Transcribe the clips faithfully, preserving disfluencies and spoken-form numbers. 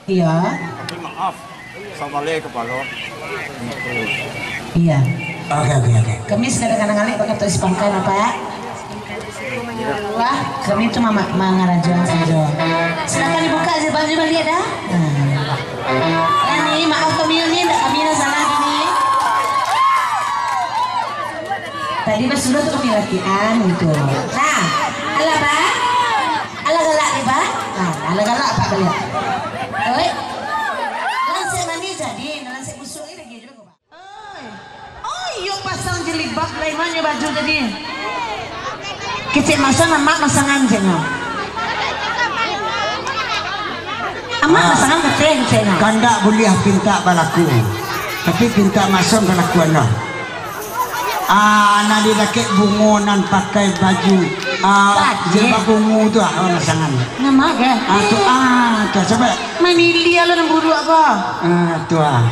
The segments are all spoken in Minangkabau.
Iyo. Tapi maaf, sabaleh kapalo. Iyo. Oke, oke, oke. Kami sakadar ka ngalek bakato si pangka, Pak. Wah, kami tu mama-, mangarajoan sajo. Silakan dibuka jilbabnyo baliak dah. Nah. Ini maaf kami ni, ndak kami nan salah kini. Tadi basudah tu kami latihan gitu. Nah, alah, Pak. Alah galak ni, Pak. Nah, alah galak, Pak, baliak. Oi. Lansek manih jadi, lansek busuk ni lagi juga, Pak. Oi. Oh, iyo pasang jilbab, lai ma nyo baju tadi. Kecek masan amak masangan ceknyo. Amak Ah. masangan kecek ceknyo. Kandak buliah pintak balaku, tapi pintak masan kalakuan lah. Ah, nan di dakek bungo nan pakai baju, ah, Pakai. jilbab bungo tu, ah, masangan. Nama ke? Ah, tu, ah, tu, coba. Maniliak lo nan buruak ko. Ah, tu, ah.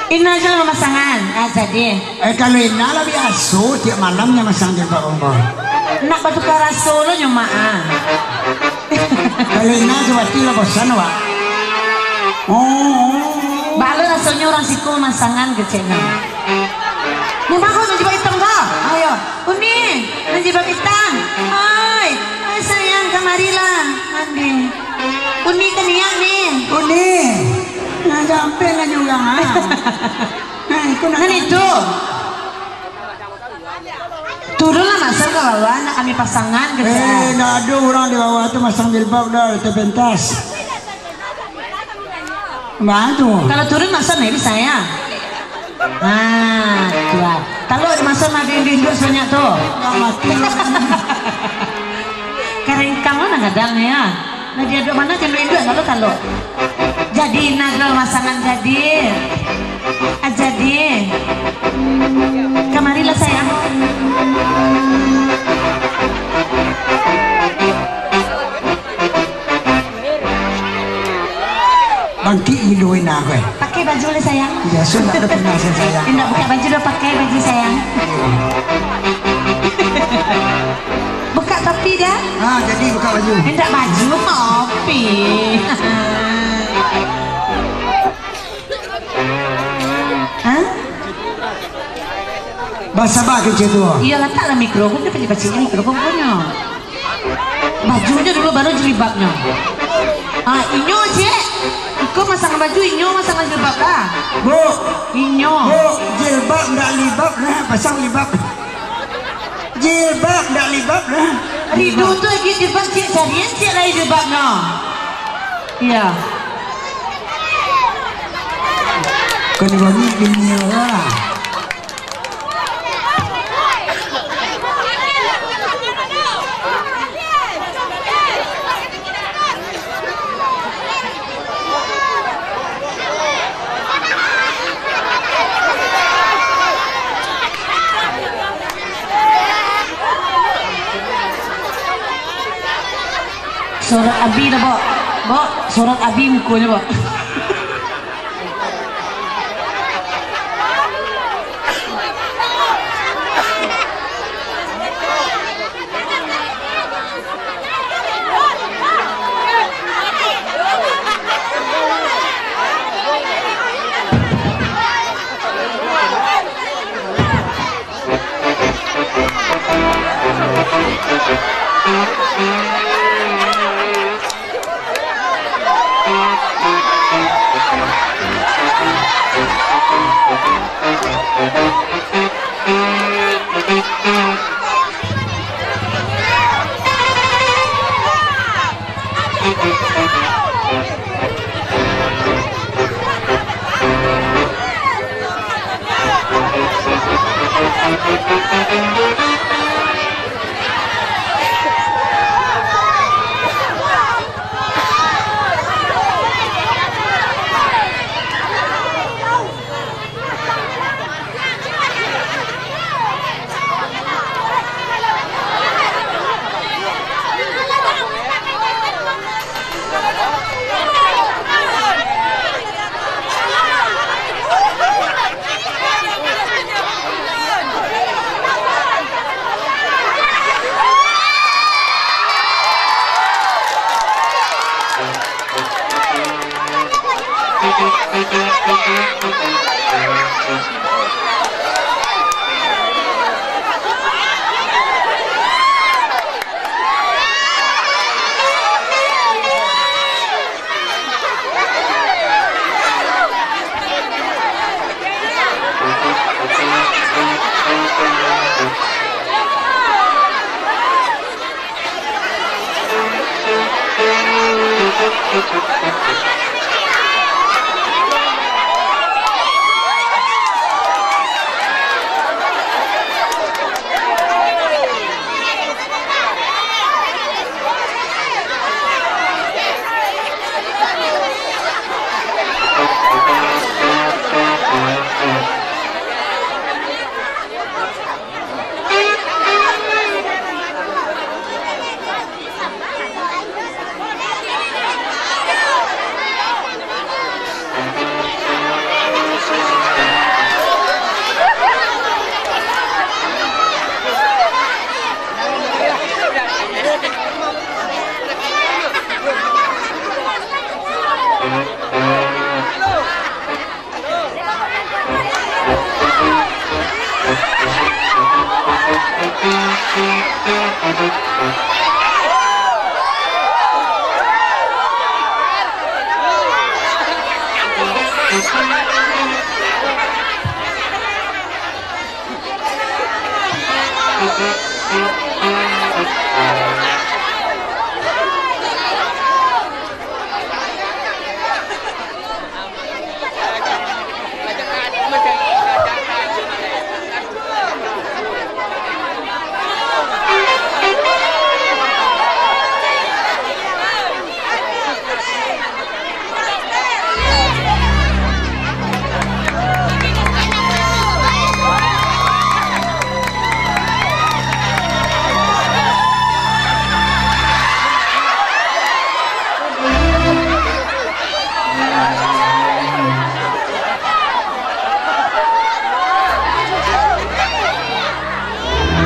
Ina aja lah mamasangan. Ah, jadi. Eh, kalau Ina lah biaso, tiap malam nyo masang jilbab bungo. Nak batukar raso lo nyo, Mak, ah. Kalau Ina tu berarti lah bosan, Wak. Oh. Baa lo rasonyo urang siko masangan keceknyo. Nyo bagus nan jilbab itam ko. Ayo. Uni, nan jilbab itam. Oi, oi sayang, kamarilah. Andi. Uni ka niang ni. Uni. Nah, sampai lah juga, ah. Nah, itu nak Nan itu. Turunlah masuk ka bawah, nak kami pasangan kecek. Eh, ndak ado urang di bawah tu masang jilbab dah, terpentas. Bantu. Kalau turun masuk nih bisa ya. Nah, tuan. Kalau dimasuk mah rindu-rindu sebanyak tu. Ndak mati. Karengkang mana kadang ya. Nah, dia duduk mana, dia duduk, lalu kalau. Jadi, nah, kalau masangan jadi. Ah, jadi. Kamarilah, sayang. Bangkik gilo Ina ko, eh. Pakai baju lah, sayang. Biaso ndak ado pernah, sayang. Indak buka baju dah, pakai baju, sayang. Buka topi dah. Ah, jadi buka baju. Indak baju, topi. Hah? Basaba kecek tu. Iyo, lataklah mikrofon, dia pacik-pacik mikrofon punyo. Bajunyo dulu, baru jilbabnyo. Ah, inyo, cek. Iko masangan baju, inyo masangan jilbab lah. Bu. Inyo. Bu, jilbab ndak libab lah, pasang libab. Jilbab ndak libab lah. Ridho tu lagi jilbab, cek, carian cek lai jilbabnyo. Iya. Kena bagi dunia lah. Sorak abi dah, Bok. Bok, sorak abi mukonyo, Bok.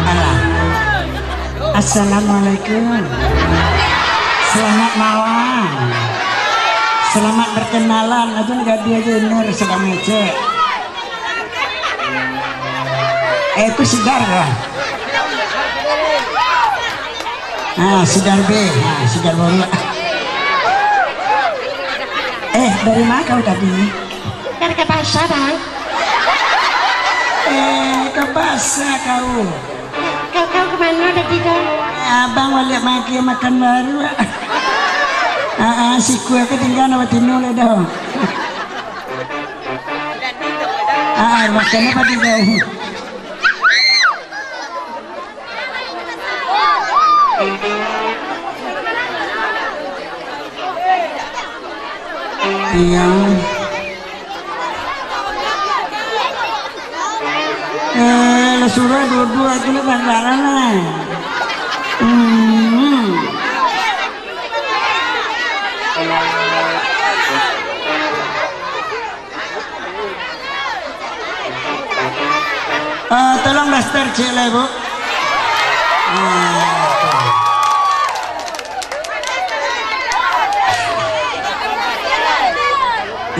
Alah. Assalamualaikum. Selamat malam. Selamat berkenalan. Aja gaduah aja, Nur, salam ngecek. Eh, ku sidar lah. Ah, sidar be. Ah, sidar baru. Eh, dari mana kau tadi? Dari ke pasar, Bang. Eh, ke pasar kau. Kau, kau ke mana tadi, Bang? Abang baliak makan, makan baru. Ah, ah, sikua ke tinggal nak batino le dah. Ah, makan apa tu, Bang? Iya. Eh, lah surah dua-dua tu lah bakaran lah. Hmm. Ah, tolong daster ciek lai, Bu. Ah.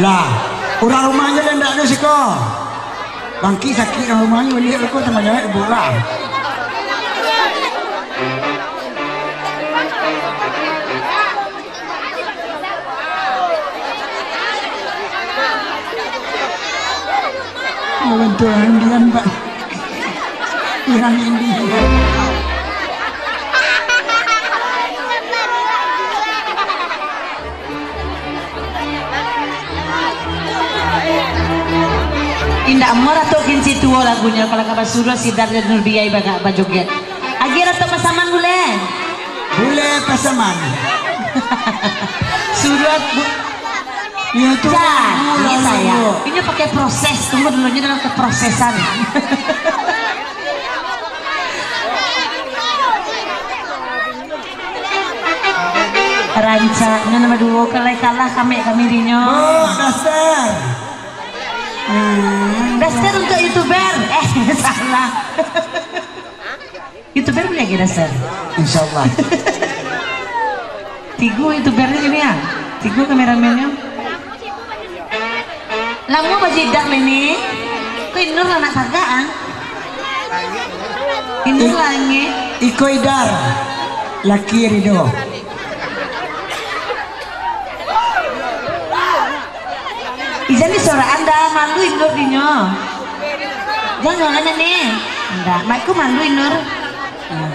Lah, urang rumah nyo lah ndak ado siko. Bangkik sakik urang rumah nyo, baliak ko tambah jawek, Bu lah. Bantuan dian, Pak. Dian ini. Indak amuah Datuk Kinci tuo lagunyo, kalau ka basuruah Sidar dan Nurbiai bagak bajoget. Agiah Datuk Pasaman buleh? Buleh Pasaman. Suruah bu- Iyo tu. Jadi, sayang, inyo pakai proses, tunggu dulu, inyo dalam keprosesan. Rancaknyo nomor duo, kalau kalah kami, kami dinyo. Bu, daster. Hmm. Daster untuk YouTuber. Eh, salah. YouTuber buliah agiah daster? Insyaallah. Tigo YouTuber ni ya? Tigo kameramennyo? Lamo bajidak lai ni. Ko Inur lah nak tagak, ah? Inur I-, langik. Iko Idar. Laki Ridho. Ijan ni sorak anda, malu Inur dinyo. Jangan, jangan ni. Ndak, mak ko malu Inur. Ah.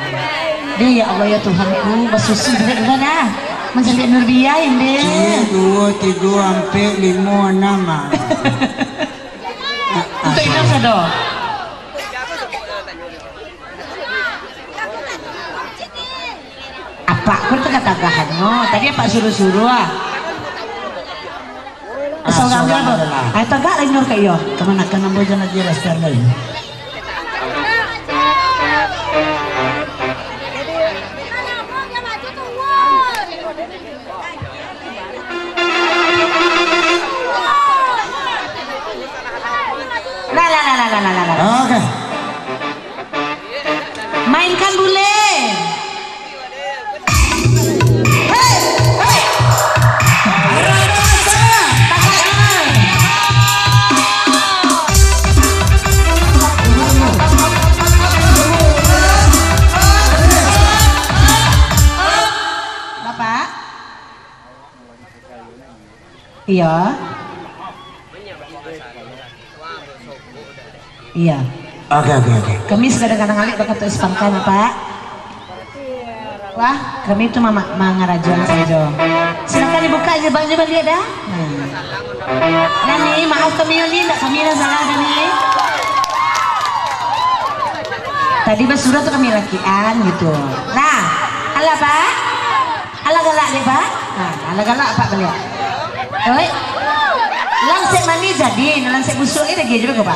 Deh, ya Allah, ya Tuhanku, basusu duit dulu dah. Mancaliak Nurbiah, Inde. Ciek, duo, tigo, ampek, limo, anam, ah. Untuak inang sado. Apak ko tagah-tagahan nyo. Tadi apak suruah-suruah, ah. Ah, sorang sorang apo? Adalah. Ah, tagak lai Nur ka iyo. Kamanakan ambo jan lagi restoran lai. Lah, lah, lah, lah, lah, lah, lah. Oke. Mainkan bule. Hei, hei. Bapak? Iya. Iya. Oke, oke, oke. Kami sudah kadang-kadang alik bakal tu sepangka, Pak. Wah, kami tu mama-, mangarajoan sajo. Silakan dibuka aja baju baliak dah. Nah. Nani, maaf kami ni, ndak kami nan salah, Nani. Tadi basuruah tu kami lakian gitu. Nah, alah, Pak. Alah galak dek, Pak? Nah, alah galak, Pak, baliak. Oi. Langsek manih jadi, langsek busuak ni lagi aja, Pak.